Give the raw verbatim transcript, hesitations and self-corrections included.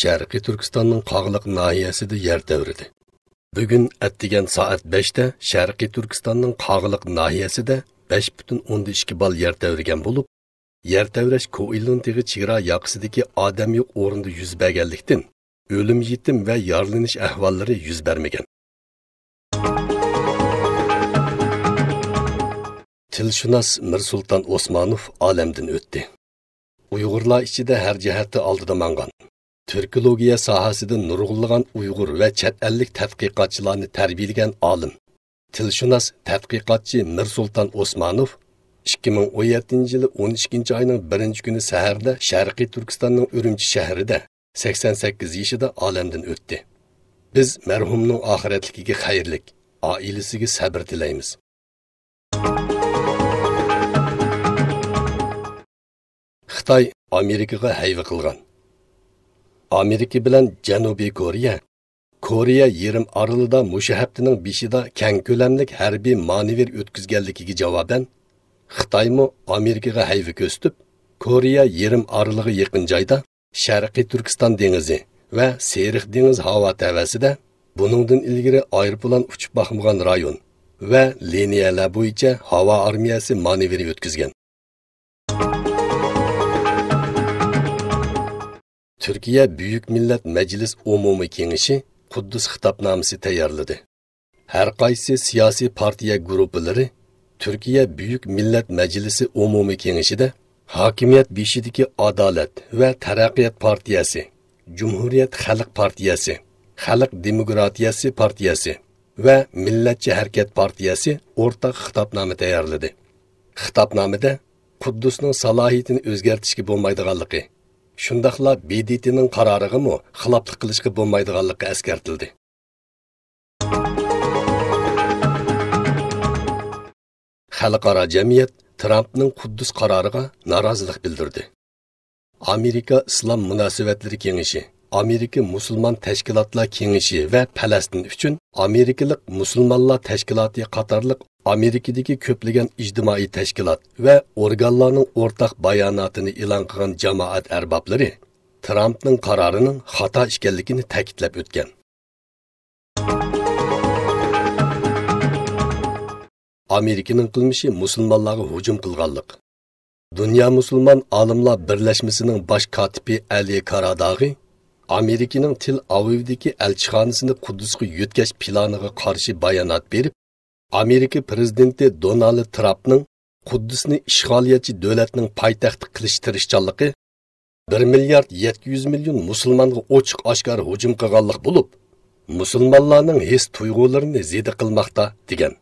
شەرقىي تۈركىستاننىڭ قاغىلىق ناھىيەسىدە يەر تەۋرىدى. بۈگۈن ئەتىگەن سائەت بەشتە شەرقىي تۈركىستاننىڭ قاغىلىق ناھىيەسىدە بەش پۈتۈن ئوندىن ئىككى بال يەر تەۋرىگەن بولۇپ، يەر تەۋرەش كوئىلىن تېغى چېگرا ياقىسىدىكى ئادەم يوق ئورۇندا يۈز بەرگەنلىكتىن، ئۆلۈم يېتىم ۋە يارىلىنىش ئەھۋاللىرى يۈز بەرمىگەن. تىلشۇناس مىرسۇلتان ئوسمانوف ئالەمدىن ئۆتتى. ئۇيغۇرلار ئىچىدە ھەر جەھەتتە ئالدىدا ماڭغان، تۈركولوگىيە ساھەسىدە نۇرغۇنلىغان ئۇيغۇر ۋە چەت ئەللىك تەتقىقاتچىلارنى تەربىيەلىگەن ئالىم، تىلشۇناس، تەتقىقاتچى مىرسۇلتان ئوسمانوف ئىككى مىڭ ئون يەتتىنچى يىلى ئون ئىككىنچى ئاينىڭ بىرىنچى كۈنى سەھەردە شەرقىي تۈركىستاننىڭ ئۈرۈمچى شەھىرىدە سەكسەن سەككىز يېشىدا ئالەمدىن ئۆتتى. بىز مەرھۇمنىڭ ئاخىرەتلىكىگە خەيرلىك، ئائىلىسىگە سەبرى تىلەيمىز. خىتاي ئامېرىكىغا ھەيۋە قىلغان. ئامېرىكا بىلەن جەنۇبىي كورېيە، كورېيە يېرىم ئارىلىدا مۇشۇ ھەپتىنىڭ بېشىدا كەڭ كۆلەملىك ھەربىي مانېۋىر ئۆتكۈزگەنلىكىگە جاۋابەن، خىتايمۇ ئامېرىكىغا ھەيۋە كۆرسىتىپ، كورېيە يېرىم ئارىلىغا يېقىن جايدا شەرقىي تۈركىستان دېڭىزى ۋە سېرىق دېڭىز ھاۋا تەۋەسىدە بۇنىڭدىن ئىلگىرى ئايروپىلان ئۇچۇپ باقمىغان رايون ۋە لىنىيەلەر بويىچە ھاۋا ئارمىيەسى مانېۋىرى ئۆتكۈزگەن. تۈركىيە بۈيۈك مىللەت مەجلىس ئومۇمىي كېڭىشى قۇددۇس خىتابنامىسى تەييارلىدى. ھەر قايسى سىياسىي پارتىيە گۇرۇپپىلىرى تۈركىيە بۈيۈك مىللەت مەجلىسى ئومۇمىي كېڭىشىدە ھاكىمىيەت بېشىدىكى ئادالەت ۋە تەرەققىيات پارتىيەسى، جۇمھۇرىيەت خەلق پارتىيەسى، خەلق دېموكراتىيەسى پارتىيەسى ۋە مىللەتچى ھەرىكەت پارتىيەسى ئورتاق خىتابنامە تەييارلىدى. خىتابنامىدە قۇددۇسنىڭ سالاھىيىتىنى ئۆزگەرتىشكە بولمايدىغانلىقى، شۇنداقلا ب د ت نىڭ قارارىغىمۇ خىلاپلىق قىلىشقا بولمايدىغانلىقى ئەسكەرتىلدى. خەلقئارا جەمئىيەت ترامپنىڭ قۇددۇس قارارىغا نارازىلىق بىلدۈردى. ئامېرىكا ئىسلام مۇناسىۋەتلىرى كېڭىشى، ئامېرىكا مۇسۇلمان تەشكىلاتلار كېڭىشى ۋە پەلەستىن ئۈچۈن ئامېرىكىلىق مۇسۇلمانلار تەشكىلاتى قاتارلىق ئامېرىكىدىكى كۆپلىگەن ئىجتىمائىي تەشكىلات ۋە ئورگانلارنىڭ ئورتاق باياناتىنى ئېلان قىلغان جامائەت ئەربابلىرى ترامپنىڭ قارارىنىڭ خاتا ئىكەنلىكىنى تەكىتلەپ ئۆتكەن. ئامېرىكىنىڭ قىلمىشى مۇسۇلمانلارغا ھۇجۇم قىلغانلىق. دۇنيا مۇسۇلمان ئالىملار بىرلەشمىسىنىڭ باش كاتىپى ئەلى كاراداغى ئامېرىكىنىڭ تېل ئاۋىۋدىكى ئەلچىخانىسىنى قۇددۇسقا يۆتكەش پىلانىغا قارشى بايانات بېرىپ، ئامېرىكا پىرېزىدېنتى دونالد ترامپنىڭ قۇددۇسنى ئىشغالىيەتچى دۆلەتنىڭ پايتەختى قىلىش تىرىشچانلىقى بىر مىليارد يەتتە يۈز مىليون مۇسۇلمانغا ئوچۇق ئاشكارا ھۇجۇم قىلغانلىق بولۇپ، مۇسۇلمانلارنىڭ ھېس تۇيغۇلىرىنى زېدە قىلماقتا، دېگەن.